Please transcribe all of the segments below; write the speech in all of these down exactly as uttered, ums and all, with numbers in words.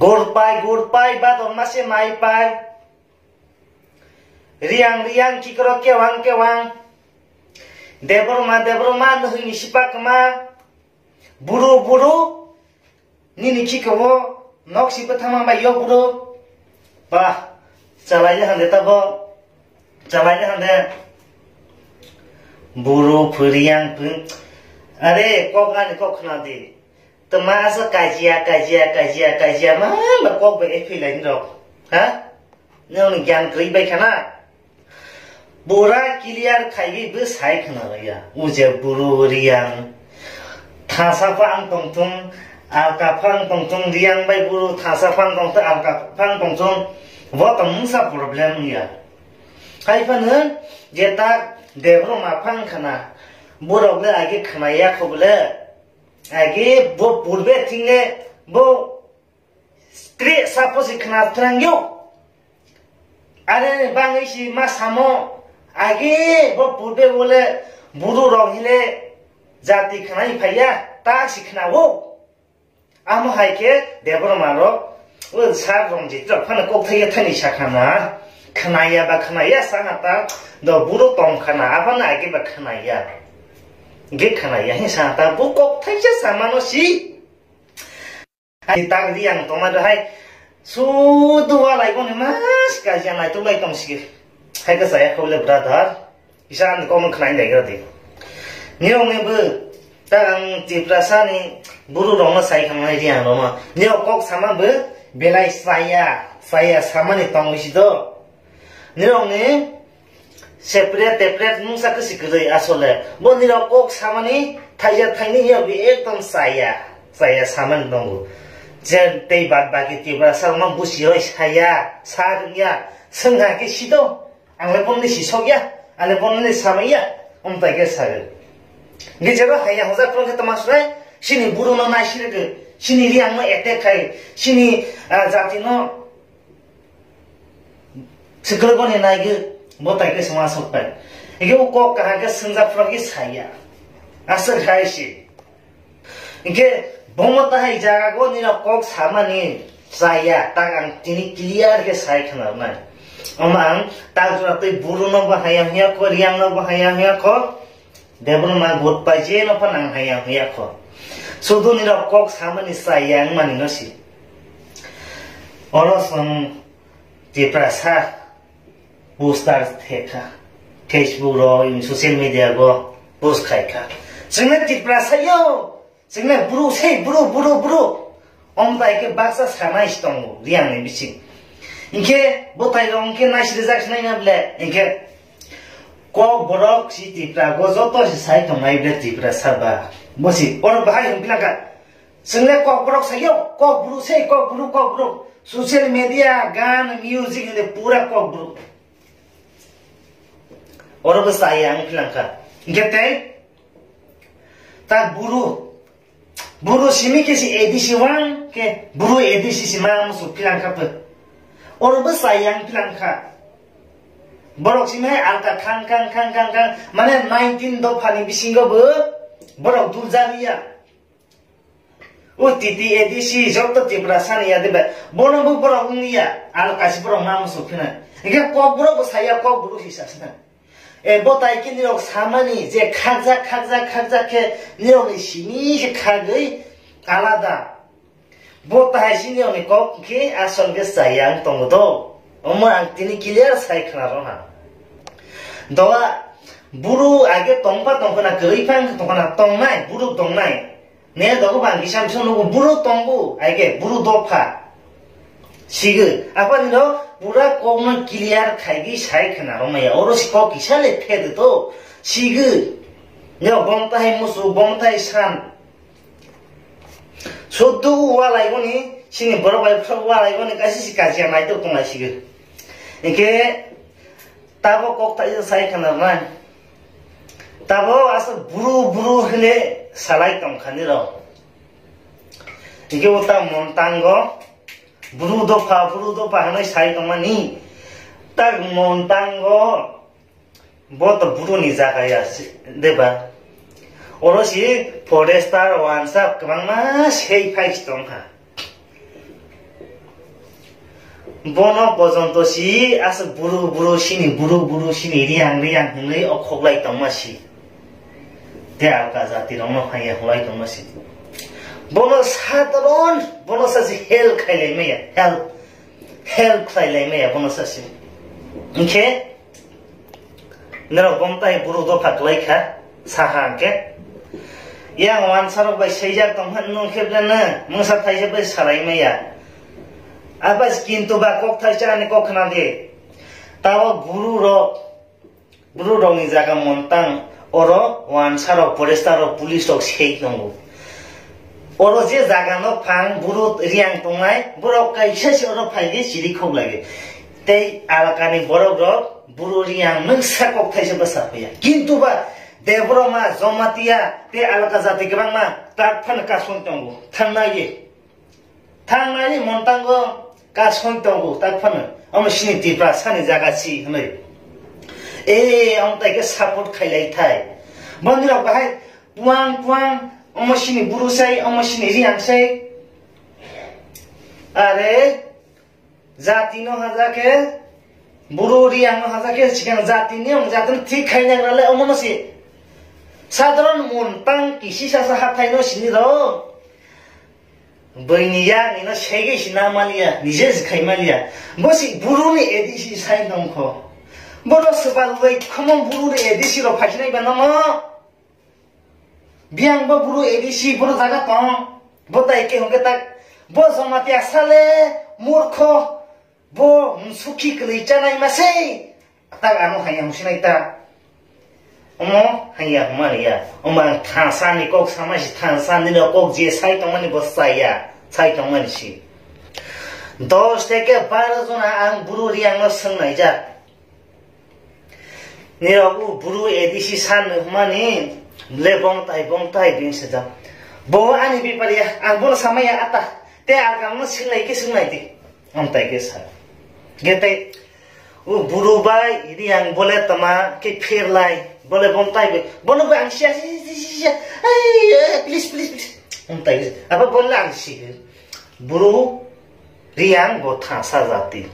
Gurpai, gurpai, bador mase maipai. Riang, riang, kikrok, kewang, kewang. Deborma, Deborma, nuhini sipakma. Buru, buru, nini kikrogo, nok si bwthangma bai yo buru. Ba, chalai le hande tabo. Chalai le hande. Buru, phuriang, phung. Are, kok ani kok khna di. Tma asa kajia, kajia, kajia, kajia, ma, ma kok bai ephilai ni rok. Ha? Nini gyan kri bai khana. Pura clear khaiwi bw sai khna rwya. Uje buru riang. Thasa phang tongthung, alka phang tongthung, riang bai buru thasa phang tongthung, alka phang tongthung. Bo tong mungsa problem ya. Hai phano je ta Deborma phang khna. Borok le age khna ya kho bole. Age bo purbe thingle bo Tre sapo si khna thrang yo. Are bangwi si ma samo. Age bo purbe bole buru rok hile jati khna phaiya ta si khna wo. Amo hai khe Deborma rok o sar Ranjit rok phano kok thai thani sa khna. Khna ya ba khna ya sa ta do buru tong khna aphano age ba khna ya. Ge khna ya hin sa ta bu kok thai sa samano si. Hai tak riang tongma do hai. Sudu walai boni mas kaisa naituk lai tong sigi. Hai ka saya khobole brother. Isa an kong khnain dai gadi. Nirok ni bu ta ang Tiprasa ni buru rong no sai khang nai riang rong no. Nirok kok sama bu belai saya, saya sama ni tong isi do. Nirok ni separate, separate mungsa kwswi kwrwi asole. Bo nirok kok samani thaija thaini ya bi ekdom saya, saya samani tongo. Je tei bad baki Tiprasa ma busi roi saya, sa rwngya, swngha khe sito. Ang le bonni si sokya, ang le bonni samaya, um tai khe sago. Ge jero haya hojak phone khe tama srai, sini buru no nai sirege, sini riang no attack khai, sini, ah, jati no Swkang boni naigwi bo tai khe songma sokpai. Hingke o kok kaham khe swngjak phano khe saya. Aswk hai se. Hingke bomo tahai jaga go nini kok samani chaya, tak ang tini clear khe sai khna nai. Omo ang tak jora tei buru no bo haya hwnya kho, riang no bo haya hwnya kho. Debra ma gut pai je no phan ang haya hwnya kho. Sudu nini kok samani chaya ang mani no si. Oro song Tiprasa poster thekha, Facebook ro, social media go post khaikha. Chwngle Tiprasa yo, chwngle bru sei bru, bru, bru. Om bai khe baksa sanai si tongo, riang ni bising. Hinkhe bo tai rong khe nai si rijak sinai na ble, hinkhe kok borok si Tipra go joto si sai tongnai ble Tiprasa ba. Bo si, oro bahai hwn bilaka. Chwngle kokborok sayo, kokbru se, kokbru, kokbru. Social media, gan, music hwnde pura kokbru. Oro bo chaya ang philangkha. Hingke tei, ta buru. Buru simi khe si A D C one, khe buru A D C si ma musu philangkha pho. Oro bo chaya ang philangkha. Borok simi hai alka khang, khang, khang, khang, khang. Mane nineteen dopha ni bisingo bo borok dul jaliya. O T T A D C joto Tiprasa ni ya de ba. Bono bo borok wng ya. Aro kaisa borok ma musu phina. Hingke kok borok bo saya kok borok si sa sina. E bo tai khe nirok samani je khakjak, khakjak, khakjak khe nirok ni simi khe khagwi alada. Bo tai si nirok ni kok khe asol khe chaya ang tongo do. Omo ang tini clear sai khna rw ha. Dowa buru age tongpa tongkhna kwrwi phang tongkhna tongnai buru tongnai. Ne dogo bang kisa misa nugo buru tongo, aige buru dopha. Sige, apa nino pura kokno clear khaigwi sai khna romaya. Oro si kok kisa le phe de to. Sige. Ne bom tai musu, bom tai san. Suddu walai goni, sini borok bai phra walai goni, kaisi si kajia nai to tonglai sige. Hingke Tabo kok taisa sai khna nai. Tabo aswk buru buru hwnwi salai tong kha nirok. Hingke o ta montango buru dopha, buru dopha hwnwi sai tongmani. Tak montango bo to buru ni jaga ya si, de ba? Oro si forester wansa kwbangma sei phai si tong kha. Bono pojonto si aswk buru buru sini, buru buru sini, riyang riyang hinwi okhoklai tongma si. Te alka jati rokno haiya hwnlai tongma si. Bono sadharon, bono sa si help khailai maya, help, help khailai maya, bono sa si. Hinkhe norok bomtai buru dopha kwlai kha, saha hinkhe. Yang wansarok bai seijak tong hwn nung khe bwleno mungsa thaisa bai salai maya. Abai kintu ba kok thaisa ani kok khna di. Tabo buru rok, buru rokni jaga montang oro wansarok, forester rok, police rok sei tongo. Oro je jaga no phang buru riyang tongnai, borok kaisa se oro phai di siri khok lagi. Tei alakani borok rok buru riyang nungsa kok thaisa bwsa phaia. Kintu ba Debbarma, Jamatia tei alaka jati kwbangma tak phano kasong tongo. Thangnai. Thangnani montango kasong tongo, tak phano. Omo sini Tiprasani jaga si hwnwi. E, omo tai khe support khailai thai. Bondhi rok bahai puang puang, omo sini buru sai, omo sini riyang sai. Are, jati no haja khe, buru riyang no haja khe, sikang jati ni, omo jati no thik khaina rale, omo no si. Sadharon montang kisi sasa hathai no sini rok. Bwini ya nino segwi si na maliya, nije si khai maliya. Bo si buru ni A D C sai tongkho. Bono swbal bai khomo buru ni A D C rok phaisinai ba nomo. Biyang bo buru A D C boro jaga tong. Bo tai ke hongke tak. Bo Jamatia sale murkho. Bo sukhi kwlwi chanai ma sei. Tak ano hai ang sinai ta. Omo haiya hwnmani ya. Omo ang thansa ni kok sama si thansa ni no kok je sai tongmani bo saya. Sai tongmani si. Dos theke baro jona ang buru riyang no swngnai ja. Nirok u buru A D C san hwnmani le bongtai bongtai bini sejak. Bo ani bepar ya ang bono samaya ata. Te ang no swngnai ke swngnai di. Ang tai ke sa. Gete u buru bai riyang bole tama ke pher lai bole bongtai be. Bono bai ang sia sia sia sia. Ai, ai, please, please, please. Ang tai ke. Apa bolle ang si. Buru riyang bo thansa jati.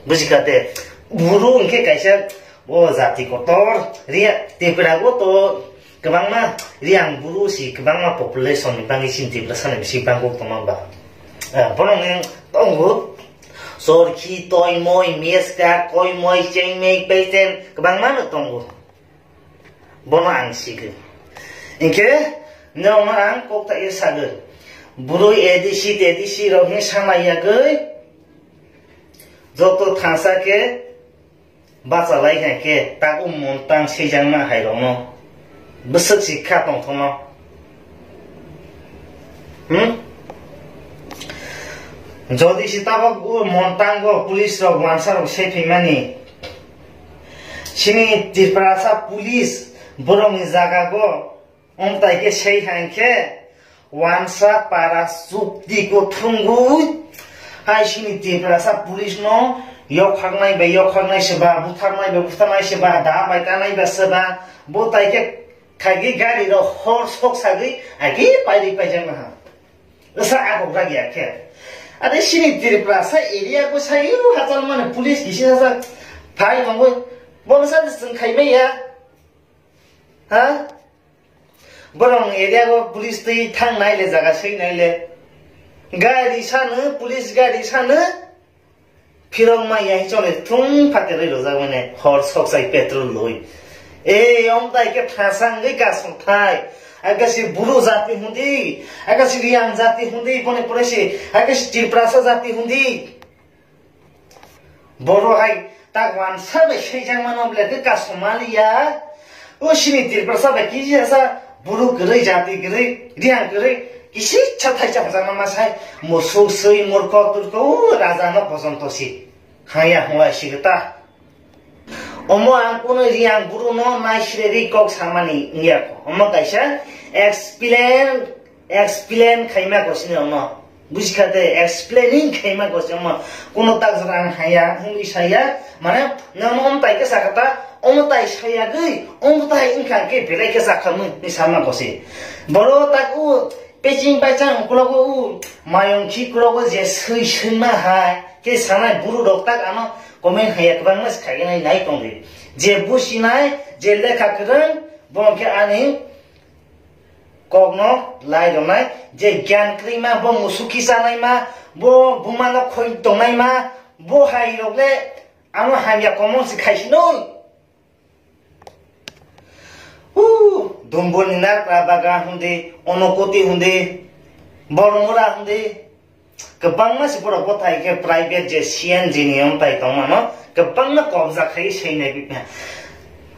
Bujikha de, buru hwnkhe kaisa bo jati kotor, riya Tripura go to kwbangma riyang buru si kwbangma population ni bangwi chini Tripura sani bisi bangkok tongma ba. Ah, bono hwnkhe tongo, Chorkhi, Toimoi, Meska, Koimoi, Chengmei, Peiten kwbangma no tongo. Bono ang sikhe. Hinkhe norokno ang kok ta e sagwi. Bwrwi A D C, T D C rokni sama yagwi joto thansa khe bachalai kha khe tak o montang seijakma hai rokno bwswk si kha tongthokno. Hmm? Jodi si tabok o montango police rok wansa rok se phaimani, sini Tiprasa police borokni jaga go omtai khe sei hai khe wansa para chukti ko thwngwi hai sini Tiprasa police no yokhaknai bai yokhaknai se ba, butharnai bai butharnai se ba, da bai tanai ba se ba, bo tai khe khaigwi gari rok hor sok sagwi agi pairi paijak naha. Wngsa agok ragya khe. Ade sini Tiprasa area ko sai u hachal mane police kisi hachal phai mangoi. Bono sa de chwng khai maya. Ha? Borong area ko police twi thang nai le jaga sei nai le. Gari sanu, police gari sanu. Phirok maya hi chole thung phaterwi rojak mane hor sok sai petrol loi. Ei, omtai khe thasa wngwi kasong thai. Akasi buru jati hundi, akasi riyang jati hundi, boni pore se, akasi Tiprasa jati hundi. Boro hai tak wansa bai seijak mano ble khe kasong maliya. O sini Tiprasa bai kisi asa buru kwrwi, jati kwrwi, riyang kwrwi, kisi cha thai cha hajak ma sai, musuk swi, murko turko, o raja no pojonto si. Haya hwlai si ta. Omo ang kuno riyang buru no nai sireri kok samani wngya ko. Omo kaisa explain, explain khaima ko sini omo. Buji kha de, explaining khaima ko se omo. Kuno tak jora ang haya, hwnwi saya, mane, nang omo tai khe sakha ta, omo tai saya gwi, omo tai wngkha khe belai khe sakha mung, ni sama ko se. Boro tak u, Ching bai chang ukulogo u mayung khi kulogo je swi swima hai ke sanai buru rok tak ano comment haya kwbangma se khaigwi nai tongdi. Je businai, je lekha kwrwng, bo khe ani kokno lai rwnai, je gyan kwrwima, bo musuki chanaima, bo bumano khoi tongnaima, bo hai rok le ano hamya comment se khaisi noi. Hu, Dumbur ni Narpra Bagan hundi, Onokoti hundi, Bormura hundi, kwbangma se borok bothai khe private je C N G ni yong tai tongmano, kwbangma kobja khai seinai bipha.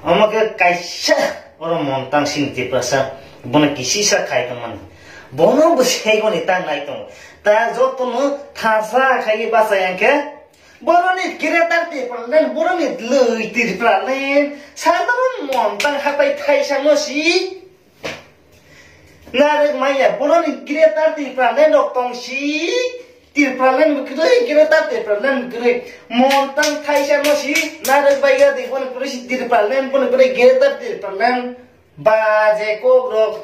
Omo khe kaisa oro Montang sini Tiprasa, bono kisisa khai tongmani. Bono bo seigoni tang nai tongo. Ta jotono thasa khai bachai angkhe, boroni Greater Tipraland, boroni lwi Tipraland, sadharon Montang hatai thaisa no si. Narwk maya, boroni Greater Tipraland rok tong si. Tipraland bo kwrwi, Greater Tipraland bo kwrwi. Montang thaisa no si, narwk bai ya de, bono kwrwi si Tipraland, bono kwrwi Greater Tipraland. Ba je kok rok,